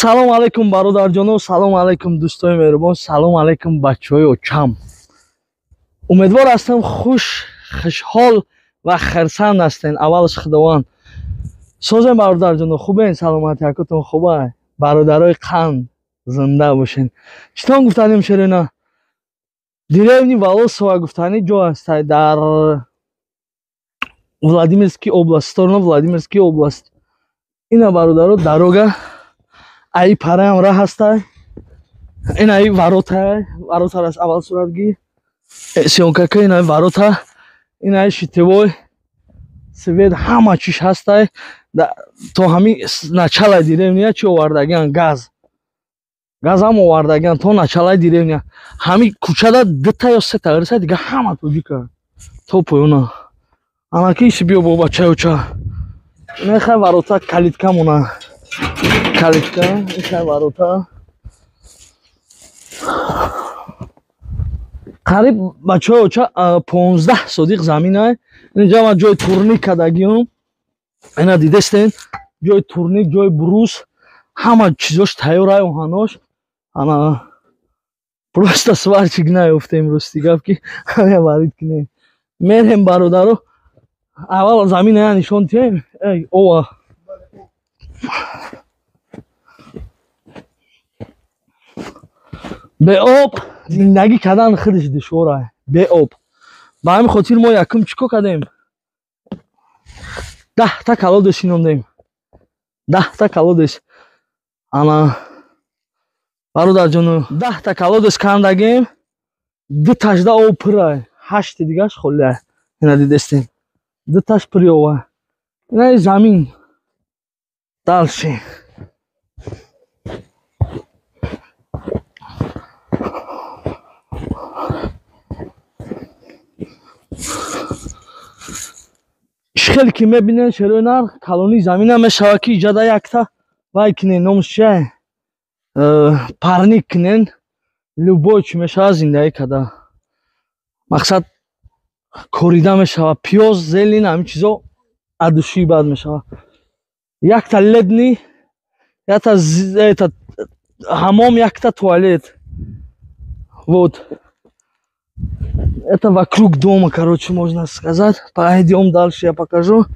Салом алейкум бародарҷоно, салом алейкум дӯстони меҳрубон, салом алейкум бачаҳои очам. Умедвор ҳастам хуш, хушҳол ва хирсанд ҳастен. Аввалаш Худованд. Созем бародарҷоно, хубен, саломати якотон хуба. Бародарои қанд зинда бошен. Читон гуфтанем шерена? Деревни Волосова гуфтани ҷо аст дар Владимирский область, сторона Владимирский область. Ина бародаро дорога ай параям раҳ ҳастай. Ин ай ворота, ворота раст аввал суратги. Съёмкака ин ай ворота, ин ай щитовой свет ҳама чиш ҳастай. То ҳами началаи деревня чи овардагиан газ. Газ ҳам овардагиан то началаи деревня. Ҳами кӯчада дута ё сета раса дига ҳама тоҷика. То поёна. Анаки иши биё бо бачаёча. Мехай ворота калитка мона. Калитка, ихай ворота. Қариб бачаёча 15 содиқ заминай. Инҷа ма ҷои турник кардагиём. Ина дидестен, ҷои турник, ҷои брус, ҳама чизош тайёрай, оҳанош. Ана просто сварчик наёфтем, рости гап ки ҳамя варид кунем. Мерем бародаро, аввал замина нишон диҳем. Эй, ова. Беоб зиндагӣ кардан худаш душвор аст. Беоб. Ба ҳамин хотир мо якум чӣ кор кардем? 10та колодец шинондем. 10та колодец. Ана бародарҷоно, 10та колодец кандагем, дуташда об пурай, 8 дигаш холиай. Ина дидестем. Дуташ пури ова. Ина замин. Дальше. Хеле ки мебинен шерои нар калони замина мешава ки иҷада якта вай кунен, номаш чия? Парник кунен, любой чи мешава зиндагӣ када. Мақсад корида мешава, пиёз, зелин, ҳамин чизо адуши бад мешава. Якта ледни, якта это ҳамом, якта туалет. Вот. Это вокруг дома, короче, можно сказать. Пойдем дальше, я покажу.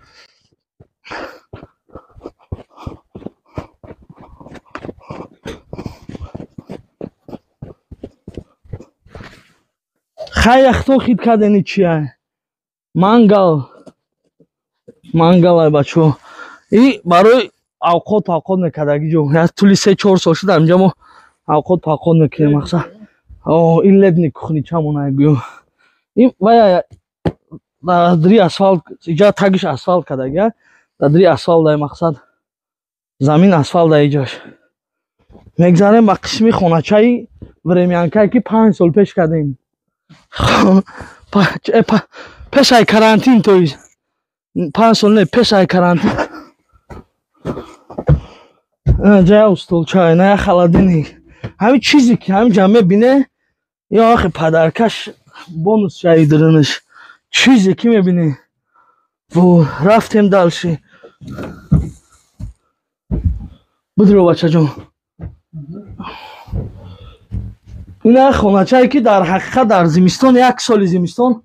Хай, хто хит кадени чия? Мангал. Мангал ай бачо. И барои авқот пақот мекардаги ҷо. Я тӯли 3-4 сол шуд инҷа мо авқот пақот мекунем мақсад. О, ин ледни кухничамон ай гӯё. Ин вая дри асфалт, иҷа тагиш асфалт кардаги, дри асфалт ай мақсад. Замин асфалт ай иҷаш. Мегзарем ба қисми хоначаи времянкае ки 5 сол пеш кардем. Пеш ай карантин, то есть 5 сол не, пеш ай карантин. Ҷая устолча, ина я холодильник. Ҳамин чизе ки ҳамин ҷа мебине, ё охи падаркаш бонус шаи дурунаш. Чизе ки мебине. Во, рафтем дальше. Будро бачаҷон. Ина хоначае ки дар ҳақиқат дар зимистон, як соли зимистон,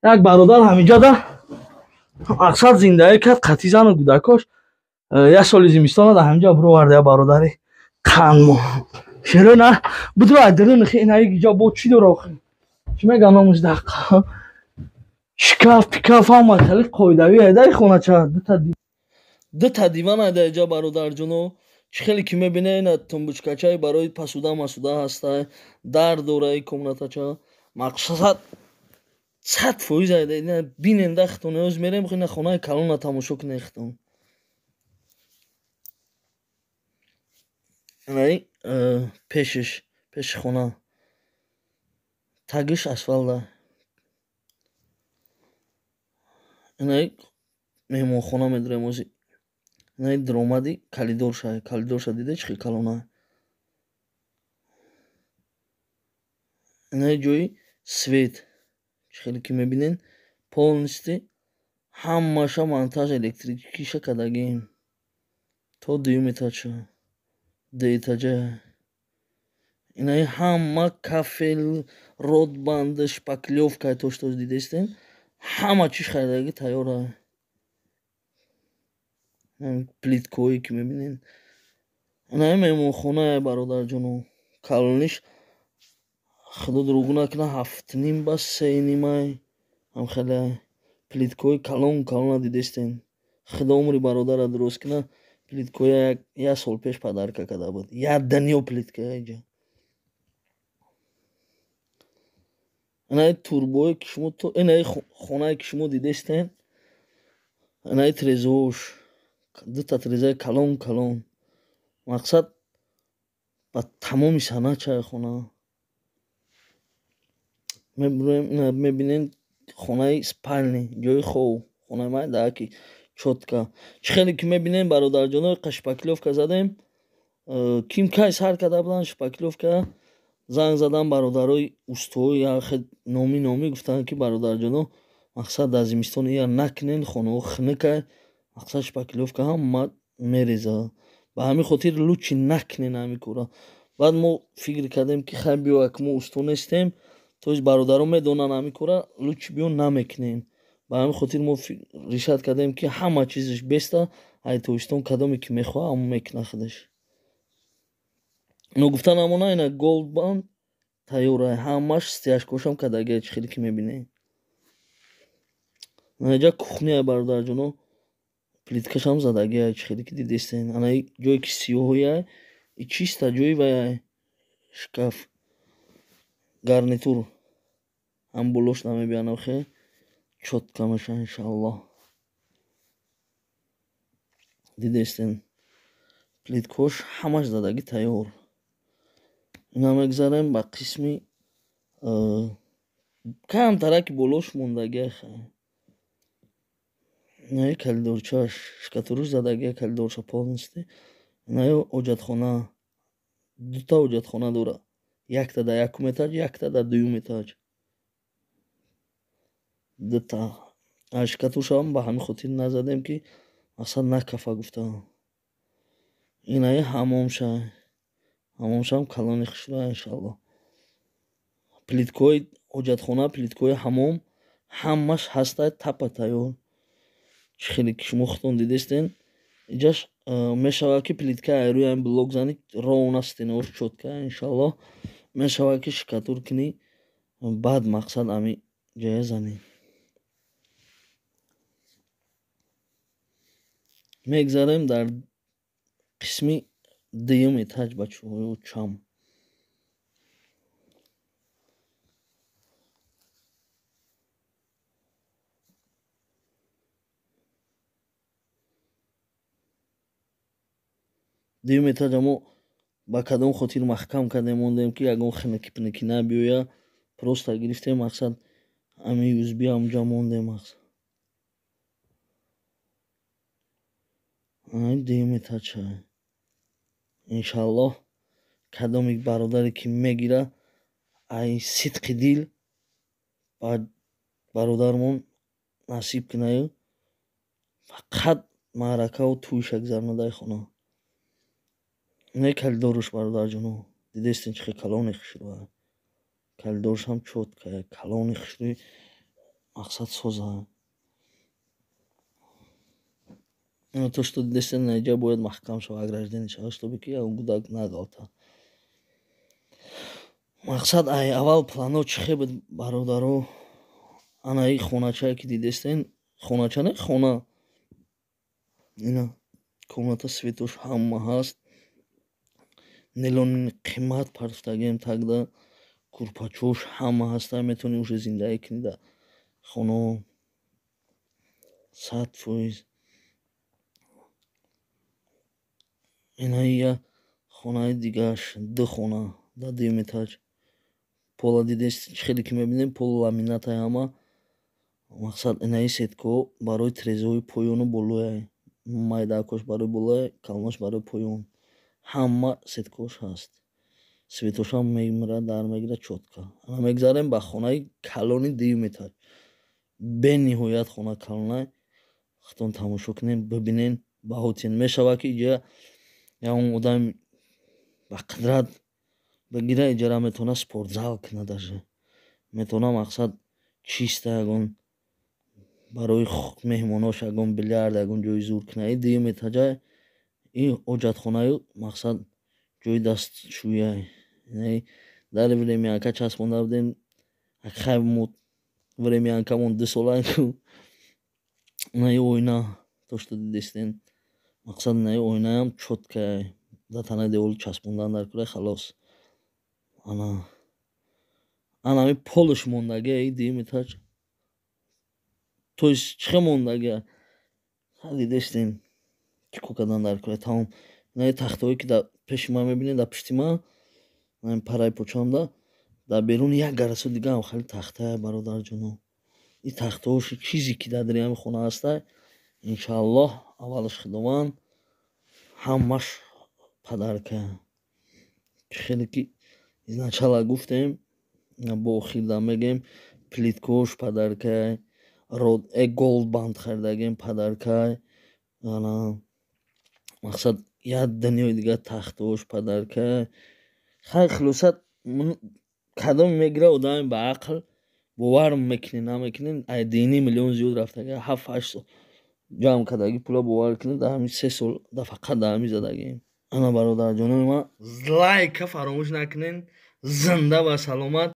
як бародар ҳаминҷода мақсад зиндагӣ кард, қатъи зану кӯдакош. Як соли зимистона дар ҳаминҷо бироварда як бародари қандмо. Шеро на, будро ай дурун хи ина иҷо бо чӣ дора охи? Чӣ мегӯям номаш дақиқа? Шкаф, пикаф ҳама хеле қоидавӣ айда хонача. Дута диван айда иҷо бародарҷоно. Чӣ хеле ки мебине ина тумбучкачаи барои пасуда масуда ҳастай, дар дора и комнатача. Мақсад 100% айда ина бинен дахтон, ҳоз мерем ина хонаи калона тамошо кунед хитон. Инаи пешиш, пеши хона. Тагиш асфалта. Инаи меҳмонхона медурем ози. Инаи даромади калидорша, калидорша диде чӣ хел калона. Инаи ҷои свет. Чӣ хеле ки мебинен, полностью ҳамаша монтаж электрикиша кардагием. То дуюм этажа. Ду этажа. Инаи ҳама кафел, ротбанд, шпаклёвка тоштош дидестен. Ҳама чиз харидаги тайёра. Плиткое ки мебинед. Инаи меҳмонхонае, бародарҷоно. Калониш худо дурӯғ накунад, 7.5 ба 3.5 ҳам хеле плиткои калон калона дидестен. Худо умри бародара дуруст кунад, плиткоя як сол пеш подарка карда буд. Як дунё плитка инҷа. Инаи турбое ки шумо инаи хонае ки шумо дидестен, инаи трезош, дута трезаи калон калон. Мақсад ба тамоми санъат чай хона. Мебинем хонаи спальни, ҷои хов, хонаи майда ки чётка. Чӣ хеле ки мебинем, бародарҷоно, шпаклёвка задем. Ким кай сар карда буданд шпаклёвка, занг задан бародарои устои номи номи гуфтанд ки бародарҷоно, мақсад дар зимистон ия накунен, хонаҳо хунукай, мақсад шпаклёвка ҳама мерезад. Ба ҳамин хотир лучи накунен ҳамин кора. Баъд мо фикр кардем ки хай биё, як мо усто нестем, то есть бародаро медонанд ҳамин кора, лучи биё намекунем. Ба ҳамин хотир мо решат кардем ки ҳама чизаш беста, ай тобистон кадоме ки мехоҳад ҳамон мекунад худаш. Но гуфта намона, ина голдбанд тайёра, ҳамаш стяжкошам кардагия, чӣ хеле ки мебинед. Инаҷа кухня, бародарҷоно, плиткашам задагия, чӣ хеле ки дидестен. Ана ҷое ки сиёҳоя, и чиста ҷои вая шкаф, гарнитур ҳам болош намебиянам, хе чётка меша иншааллоҳ. Дидестен, плиткош ҳамаш задаги тайёр. Ина мегзарем ба қисми камтараки болош мондагия. Инаи калидорчаш, шкатуруш задагия, калидорша полностью. Инаи ҳоҷатхона, дута ҳоҷатхона дорад. Якта дар якум этаж, якта дар дуюм этаж. Дута. Шкатуршам ба ҳамин хотир назадем ки мақсад накафа гуфта. Инаи ҳамомша. Ҳамомшам калони хушрӯя иншааллоҳ. Плиткои ҳоҷатхона, плиткои ҳамом ҳамаш ҳаста, тапа тайёр. Чӣ хеле ки шумо худтон дидестен, инҷаш мешавад ки плитка айрӯи ҳамин блок зани, ровна стенаош чётка иншааллоҳ. Мешавад ки шкатур кунӣ, баъд мақсад ҳамин ҷоя занӣ. Мегзарем дар қисми дуюм этаж, бачаҳои чам. Дуюм этажа мо ба кадом хотир маҳкам кардем, мондем ки ягон хинакипинакӣ набиёя, просто гирифтем мақсад ҳамин USB ҳамҷа мондем мақсад. Дуюм этажа. Иншааллоҳ кадоме бародаре ки мегира, ай сидқи дил ба бародармон насиб кунаю, фақат маъракаву тӯйша гузаронадай хона. Инаи калидоруш, бародарҷоно, дидестен чӣ хел калони хушрӯя. Калидорушам чётка, калони хушрӯи мақсад соза. То что дидестен, наиҷа бояд маҳкам шавад, ограждение шавад, чтобы ки ягон гудак нагалта. Мақсад ай аввал плано чӣ хел буд, бародаро? Анаи хоначае ки дидестен, хонача не, хона. Ина комната, светош ҳама ҳаст. Нелони қимат партофтагием тагда, курпачош ҳама ҳаста, метавонӣ уже зиндагӣ кунӣ дар хонао. 100%. Инаи як хонаи дигааш, ду хона дар дуюм этаж. Пола дидест, чӣ хеле ки мебинем, пол ламинатай ҳама. Мақсад инаи сеткаҳо барои трезаҳои поёну болояй. Майдакош барои болояй, калонош барои поён. Ҳама сеткаош ҳаст. Светошам мемирад, дар мегирад чётка. Ана мегзарем ба хонаи калони дуюм этаж. Бениҳоят хона калонай. Худтон тамошо кунем, бибинен, баҳотин. Мешавад ки иҷа ягон одам Ба қудрат бигира, иҷара метавона спортзал кунад, даже метавона, мақсад, чиста ягон барои меҳмонош ягон билярд, ягон ҷои зур кунад. И дуюм этажа, и ҳоҷатхонаю, мақсад, ҷои дастшӯяй. Дари времянка часпонда будем. Хай, времянкамон 2 сола. Инаи оина, то что дидестен, мақсад, инаи оинаям чёткая, дар танаи девол часпондан дар кӯра, халос. Ана анами полш мондагия. И дуюм этаж, то есть чӣ хел мондагия, дидестен, чӣ кор кардан дар кӯра, тамом. Инаи тахтаҳое, ки дар пеши ман мебинед, дар пишти ман, параи почамда, дар берун як гарасо дигаам хеле тахтая, бародарҷоно. И тахтаҳоши, чизе ки дар дари ҳами хона ҳастай, иншааллоҳ, аввалаш Худованд, ҳамаш подарка. Чӣ хеле ки изначально гуфтем, бо охирда мегӯем: плиткаош подаркай, голдбанд харидагем, подаркай, мақсад, як дунёи дигар тахтаош подаркай. Хай, хулоса, кадоме мегира, одаме ба ақл, бовар мекунед, намекунед, ай 2,5 миллион зиёд рафтага. 7-8 сол ҷамъ кардагӣ пула, бовар кунед, дар ҳамин 3 сол да фақат дар ҳамин задагием. Ана, бародарҷонои ман, лайка фаромӯш накунед. Зинда ва саломат.